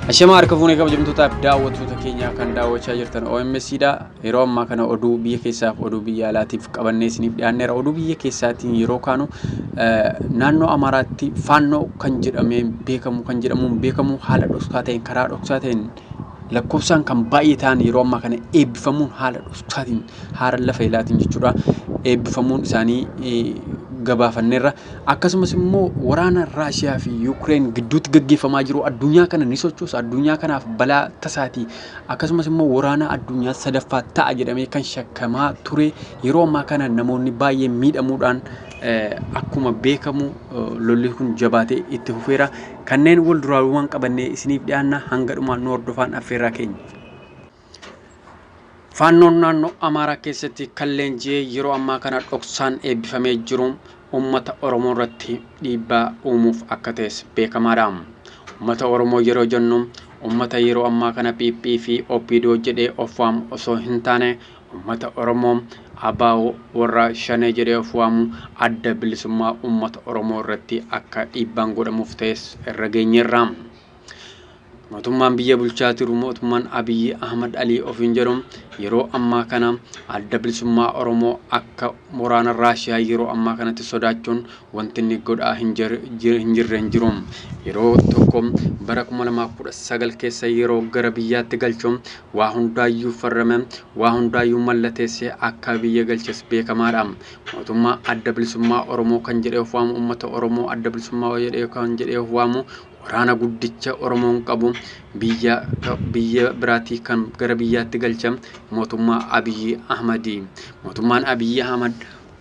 Ashamaa harka fuunee kabajamtootaaf daawwattoota keenyaa kan daawwachaa jirtan OMS dha. Yeroo ammaa kana oduu biyya keessaaf oduu biyya alaatiif qabannee isiniif dhiyaanneera. Oduu biyya keessaatiin yeroo kaanu naannoo Amaaraatti faannoo kan jedhamee beekamu kan jedhamuun beekamu haala dhoksaa ta'een karaa dhoksaa ta'een lakkoofsaan kan baay'ee ta'an yeroo ammaa kana eebbifamuun haala dhoksaatiin haala lafa ilaatiin jechuudha eebbifamuun isaanii gabaafanneerra. Akkasumas immoo waraana Raashiyaa fi Yuukireen gidduutti gaggeeffamaa jiru addunyaa kana ni sochoosa. Addunyaa kanaaf balaa tasaati. Akkasumas immoo waraana addunyaa sadaffaa ta'a jedhamee kan shakkamaa ture yeroo ammaa kana namoonni baay'een miidhamuudhaan akkuma beekamu lolli kun jabaatee itti fufeera. Kanneen wal duraawwan qabannee isiniif dhiyaanna hanga dhumaan nu hordofaan affeerraa keenya. Faannoon naannoo Amaaraa keessatti kan leenji'ee yeroo ammaa kana dhoksaan eebbifamee jiru uummata Oromoo irratti dhiibbaa uumuuf akka ta'es beekamaadha. Uummata Oromoo yeroo jennu uummata yeroo ammaa kana PP fi OPDO jedhee of waamu osoo hin taane uummata Oromoo ABO warra Shanee jedhee of waamu adda bilisummaa uummata Oromoo irratti akka dhiibbaan godhamuuf ta'es irra geenyeerra. Mootummaan biyya bulchaa jiru mootummaan Abiyyi Ahmad Alii ofiin jedhu yeroo ammaa kana adda bilisummaa Oromoo akka waraana Raashiyaa yeroo ammaa kanatti sodaachuun wanti inni godhaa hin jirre hin jiru. Yeroo tokko bara 2019 keessa yeroo gara biyyaatti galchu waa hundaayyuu farrame waa hundaayyuu mallateessee akka biyya galches beekamaadha. Mootummaa adda bilisummaa Oromoo kan jedhee of waamu uummata Oromoo adda bilisummaa jedhee kan jedhee of waamu waraana guddicha Oromoon qabu biyya biyya biraatii kan gara biyyaatti galcha mootummaa Abiyyi Ahmadi. Mootummaan Abiyyi Ahmad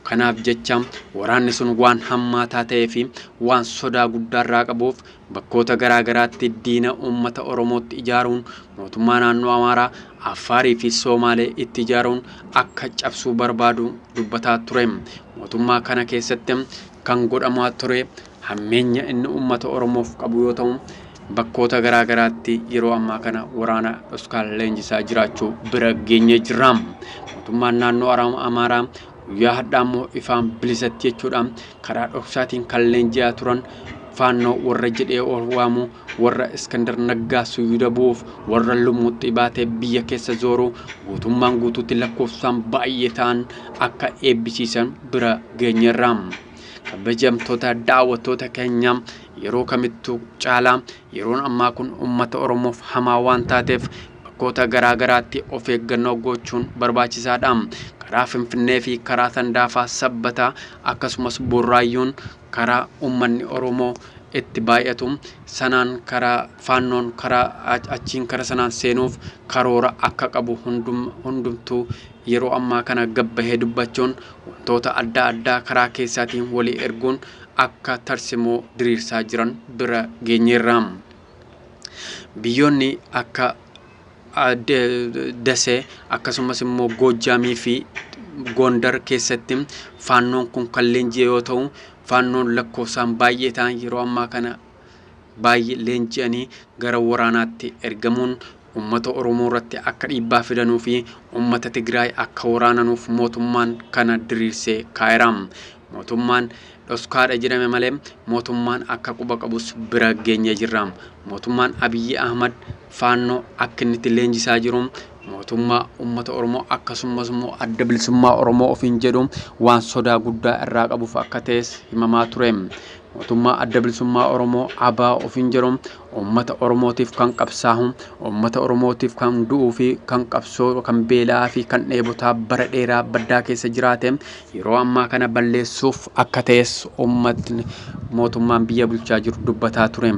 kanaaf jecha waraanni sun waan hammaataa ta'ee fi waan sodaa guddaarraa qabuuf bakkoota garaa garaatti diina uummata Oromootti ijaaruun mootummaa naannoo Amaaraa, Affaarii fi Soomaalee itti ijaaruun akka cabsuu barbaadu dubbataa ture. Mootummaa kana keessatti kan godhamaa ture hammeenya inni uummata Oromoof qabu yoo ta'u, bakkoota garaa garaatti yeroo ammaa kana waraana dhoskaan leenjisaa jiraachuu bira geenyee jirra. Mootummaan naannoo Amaaraa guyyaa har'aa immoo ifaan bilisatti jechuudha karaa dhoksaatiin kan leenji'aa turan faannoo warra jedhee ol waamu warra Iskandar Naggaa suyyuda bu'uuf warra lumuuxxii baatee biyya keessa zooru guutummaan guutuutti lakkoofsaan baay'ee ta'an akka eebbisiisan bira geenyeerra. Kabajamtoota daawwattoota keenya yeroo kamittuu caalaa yeroon ammaa kun uummata Oromoof hamaa waan taateef bakkoota garaa garaatti of eeggannoo gochuun barbaachisaadha. Karaa Finfinnee fi karaa Sandaafaa Sabbataa akkasumas Burraayyuun karaa uummanni Oromoo itti baay'atu sanaan karaa faannoon karaa achiin karaa sanaan seenuuf karoora akka qabu hundumtuu yeroo ammaa kana gabbahee dubbachuun wantoota adda addaa karaa keessaatiin walii erguun akka tarsimoo diriirsaa jiran bira geenyeerra. Biyyoonni akka Dasee akkasumas immoo Goojjaamii fi Gondar keessatti faannoon kun kan leenji'e yoo ta'u, faannoon lakkoofsaan baay'ee ta'an yeroo ammaa kana baay'ee leenji'anii gara waraanaatti ergamuun uummata Oromoo irratti akka dhiibbaa fidanuu fi uummata Tigraay akka waraananuuf mootummaan kana diriirsee kaa'eera. Mootummaan dhoskaadha jedhame malee mootummaan akka quba qabus bira geenyee jirra. Mootummaan Abiyyi Ahmad faannoo akka inni itti leenjisaa jiru mootummaa uummata Oromoo akkasumas immoo adda bilisummaa Oromoo ofiin jedhu waan sodaa guddaa irraa qabuuf akka ta'es himamaa ture. Mootummaa adda bilisummaa Oromoo ABO ofiin jedhu uummata Oromootiif kan qabsaahu, uummata Oromootiif kan du'uu fi kan qabsoo kan beela'aa fi kan dheebotaa bara dheeraa baddaa keessa jiraate yeroo ammaa kana balleessuuf akka ta'es uummatni mootummaan biyya bulchaa jiru dubbataa ture.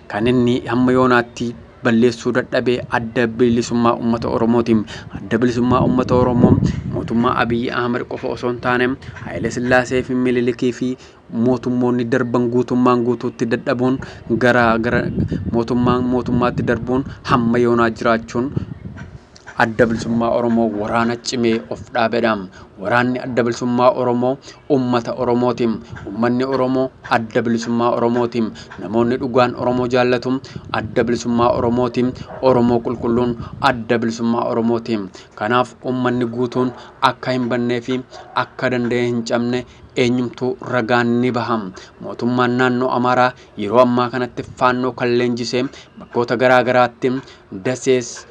Kan inni hamma yoonaatti balleessuu dadhabee adda bilisummaa uummata Oromooti. Adda bilisummaa uummata Oromoo mootummaa Abiyyi Ahmad qofa osoo hin taane Haayile Sillaasee fi Minilikii fi mootummoonni darban guutummaan guutuutti dadhabuun gara gara mootummaan mootummaatti darbuun hamma yoonaa jiraachuun Adda Bilisummaa Oromoo waraana cimee of dhaabedha. Waraanni Adda Bilisummaa Oromoo uummata Oromooti. Uummanni Oromoo Adda Bilisummaa Oromooti. Namoonni dhugaan Oromoo jaallatu Adda Bilisummaa Oromooti. Oromoo qulqulluun Adda Bilisummaa Oromooti. Kanaaf uummanni guutuun akka hin bannee fi akka danda'e hin cabne eenyumtuu ragaan ni baha. Mootummaan naannoo Amaaraa yeroo ammaa kanatti faannoo kan leenjisee bakkoota garaa garaatti Dasees,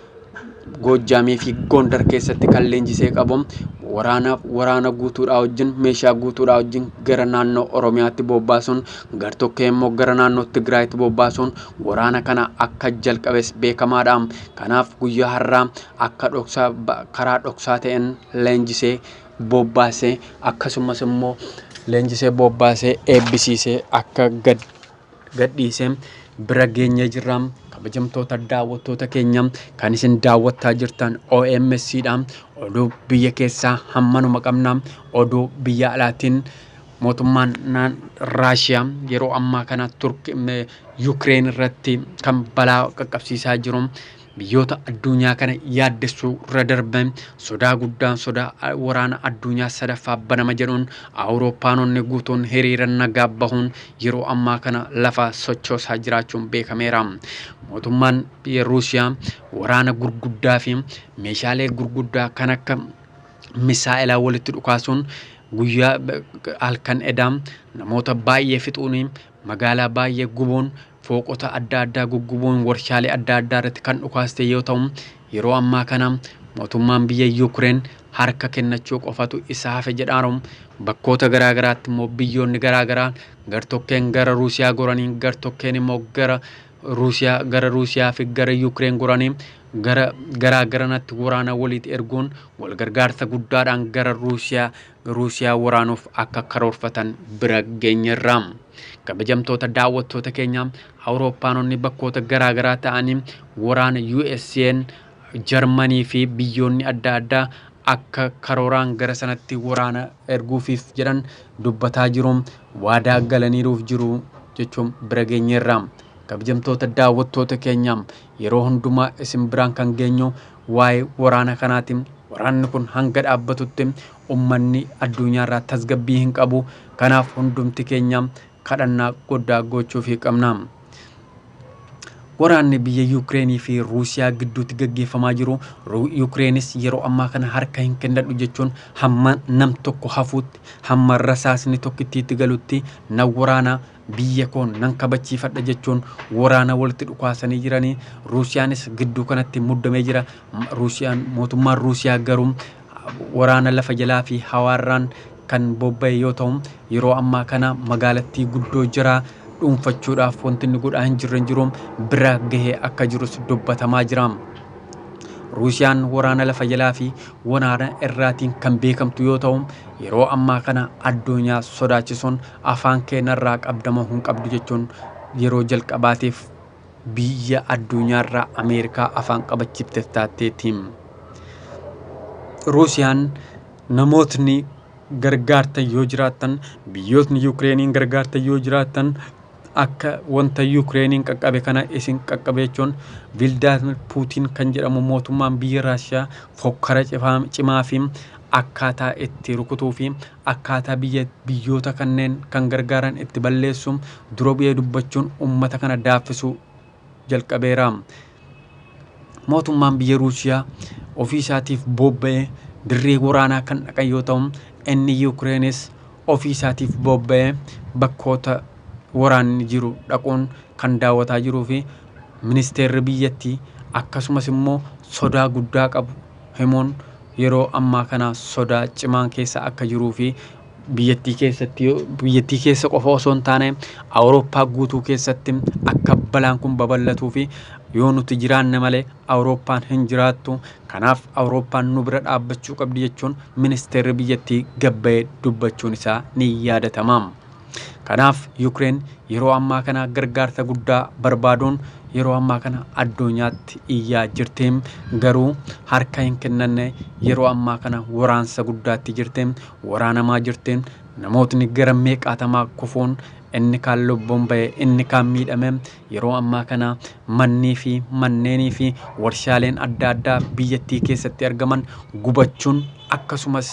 Goojjaamii fi Gondar keessatti kan leenjisee qabu waraana guutuudhaa wajjin meeshaa guutuudhaa wajjin gara naannoo Oromiyaatti bobbaasuun gartokkee immoo gara naannoo Tigraayitti bobbaasuun waraana kana akka jalqabes beekamaadha. Kanaaf guyyaa har'aa akka dhoksaa karaa dhoksaa ta'een leenjisee bobbaasee akkasumas immoo leenjisee bobbaasee eebbisiisee akka gadhiisee bira geenyee jirra. Kabajamtoota daawwattoota keenya kan isin daawwattaa jirtan OMS dha. Oduu biyya keessaa hammanuma qabna. Oduu biyya alaatiin mootummaan Raashiyaa yeroo ammaa kana Yukireen irratti kan balaa qaqqabsiisaa jiru. Biyyoota addunyaa kana yaaddessuu irra darbe sodaa guddaan sodaa waraana addunyaa sadaffaa banama jedhuun Awurooppaanonni guutuun hiriira nagaa bahuun yeroo ammaa kana lafa sochoosaa jiraachuun beekameera. Mootummaan biyya Ruusiyaa waraana gurguddaa fi meeshaalee gurguddaa kan akka misaa'elaa walitti dhukaasuun guyyaa halkan edaa namoota baay'ee fixuun magaalaa baay'ee gubuun fooqota adda addaa guggubuun warshaalee adda addaa irratti kan dhukaaste yoo ta'u yeroo ammaa kana mootummaan biyya Yukireen harka kennachuu qofatu isa hafe jedhaaru. Bakkoota garaa garaatti immoo biyyoonni garaa garaa gartokkeen gara Ruusiyaa goranii gartokkeen immoo gara Ruusiyaa fi gara Yukireen goranii gara garaa garanatti waraana walitti erguun wal gargaarsa guddaadhaan gara Ruusiyaa waraanuuf akka karoorfatan bira geenyerra. Kabajamtoota daawwattoota keenya Awurooppaanonni bakkoota garaa garaa ta'anii waraana USA'n Jarmanii fi biyyoonni adda addaa akka karooraan gara sanatti waraana erguufiif jedhan dubbataa jiru. Waadaa galaniiruuf jiru jechuun bira geenyerra. Kabajamtoota daawwattoota keenya yeroo hundumaa isin biraan kan geenyu waa'ee waraana kanaati. Waraanni kun hanga dhaabbatutti uummanni addunyaarraa tasgabbii hin qabu. Kanaaf hundumti keenya kadhannaa guddaa gochuufii qabna. Waraanni biyya Yukireenii fi Ruusiyaa gidduutti gaggeeffamaa jiru. Yukireenis yeroo ammaa kana harka hin kennadhu jechuun hamma nam tokko hafuutti hamma rasaasni tokkittiitti galutti nan waraana biyya koo nan kabachiifadha jechuun waraana walitti dhukaasanii jiranii. Ruusiyaanis gidduu kanatti muddamee jira. Ruusiyaan mootummaan Ruusiyaa garuu waraana lafa jalaa fi hawaarraan kan bobba'e yoo ta'u yeroo ammaa kana magaalattii guddoo jira dhuunfachuudhaaf wanti inni godhaa hin jirre hin jiru bira gahee akka jirus dubbatamaa jira. Ruusiyaan waraana lafa jalaa fi waraana irraatiin kan beekamtu yoo ta'u yeroo ammaa kana addunyaa sodaachisuun afaan keenyarraa qabdama hin qabdu jechuun yeroo jalqabaatiif biyya addunyaarraa Ameerikaa afaan qabachiifte taatteetti. Ruusiyaan namootni gargaartan yoo jiraattan biyyootni Yukireeniin gargaartan yoo jiraattan akka wanta Yukireeniin qaqqabe kana isin qaqqabe jechuun Vilaadimir Puutiin kan jedhamu mootummaan biyya Raashiyaa fokkara cimaa fi akkaataa itti rukutuu fi akkaataa biyyoota kanneen kan gargaaran itti balleessu dura bu'ee dubbachuun uummata kana daaffisuu jalqabeera. Mootummaan biyya Ruusiyaa ofii isaatiif bobba'ee dirree waraanaa kan dhaqan yoo ta'u inni Yukireenis ofii isaatiif bobba'ee bakkoota waraanni jiru dhaquun kan daawwataa jiruu fi ministeerri biyyattii akkasumas immoo sodaa guddaa qabu himuun yeroo ammaa kana sodaa cimaan keessa akka jiruu fi biyyattii keessatti biyyattii keessa qofa osoo hin taane Awurooppaa guutuu keessatti akka balaan kun babal'atuu fi yoo nuti jiraanne malee Awurooppaan hin jiraattu. Kanaaf Awurooppaan nu bira dhaabbachuu qabdi jechuun ministeerri biyyattii gabba'ee dubbachuun isaa ni yaadatama. Kanaaf Yukireen yeroo ammaa kana gargaarsa guddaa barbaaduun yeroo ammaa kana addunyaatti iyyaa jirti. Garuu harka hin kennanne yeroo ammaa kana waraansa guddaatti jirti. Waraanamaa jirti. Namootni gara meeqaatamaa kufuun, inni kaan lubbuun ba'e, inni kaan miidhame. Yeroo ammaa kana mannii fi manneenii fi warshaaleen adda addaa biyyattii keessatti argaman gubachuun, akkasumas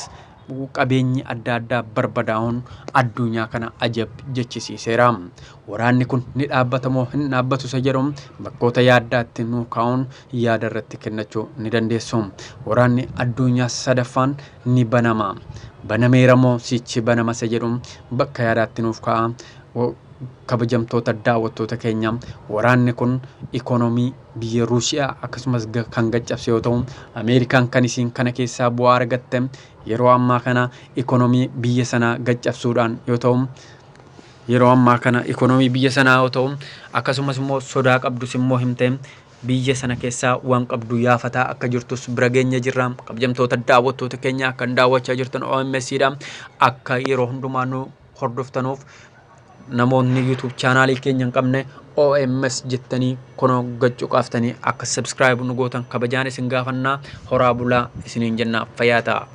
qabeenyi adda addaa barbadaa'uun addunyaa kana ajab jechisiiseera. Waraanni kun ni dhaabbata moo hin dhaabbatu isa jedhu bakkoota yaaddaatti nuu kaa'uun yaada irratti kennachuu ni dandeessu. Waraanni addunyaa sadaffaan ni banama. Banameera moo sichi banama isa jedhu bakka yaadaatti nuuf kaa'a. Kabajamtoota daawwattoota keenya, waraanni kun ikoonoomii biyya Ruusiyaa akkasumas kan gaccabse yoo ta'u, Ameerikaan kan isiin kana keessaa bu'aa argatte yeroo ammaa kana ikoonoomii biyya sanaa gaccabsuudhaan yoo ta'u, yeroo ammaa kana ikoonoomii biyya sanaa yoo ta'u, akkasumas immoo sodaa qabdus immoo himte, biyya sana keessaa waan qabdu yaafataa akka jirtus bira geenya jirra. Kabajamtoota daawwattoota keenya, kan daawwachaa jirtan OMS dha. Akka yeroo hundumaa nu hordoftanuuf, namoonni YouTube chaanaalii keenya hin qabne OMS jettanii kunoo gachuu qaaftanii akka subscribe nu gootan kabajaan isin gaafannaa. Horaa bulaa isiniin jenna, fayyaa ta'a.